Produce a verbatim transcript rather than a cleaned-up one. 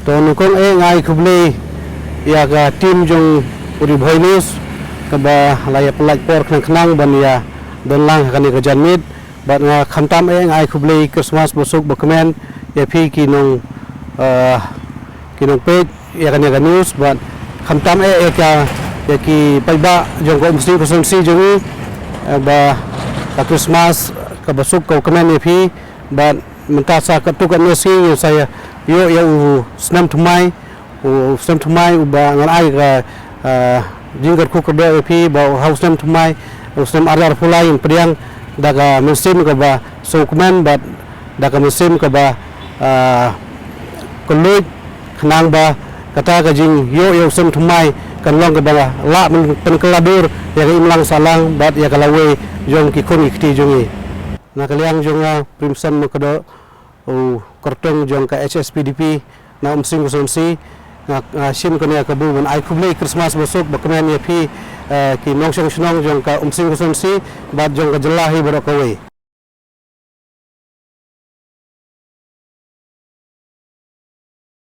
To, nyngkong eh nga ai khublei ïa ka team jong u Ri Bhoi News kaba la ïa pynlait por khnang khnang ban ïa don lang ha kane ka janmiet. Bad nga khamtam eh nga ai khublei Christmas basuk bakmen ïa phi ki nong, eh, ki nongpeit ïa kane ka news, bad khamtam eh ïa ka, ïa ki paidbah jong ka Umsning constituency jong ngi, eh, ba ka Christmas kaba suk kaba kmen ïa phi. Bad mynta sa katto katne sngi ngin sa ïoh ïa u snem thymmai, u snem thymmai uba ngan ai ka, ah, jingkyrkhu kyrdoh ïa phi ba ha u snem thymmai, u snem ar hajar arphew lai ngin pdiang da ka mynsiem kaba sngewkmen bad da ka mynsiem kaba, ah, kylluid, khnang ba kata ka jingïoh ïa u snem thymmai kan long kaba lah pyn-, pynkylla dur ïa ka imlang sahlang bad ïa ka lawei jong ki khun ki kti jong ngi. Na ka liang jong nga, Primsen Myrkadduh, u kyrtong jong ka H S P D P na Umsning constituency, nga, nga shim kane ka kabu ban ai khublei Christmas basuk bakmen ïa phi, eh, ki nongshong shnong jong ka Umsning constituency bad jong ka jylla hi baroh kawei.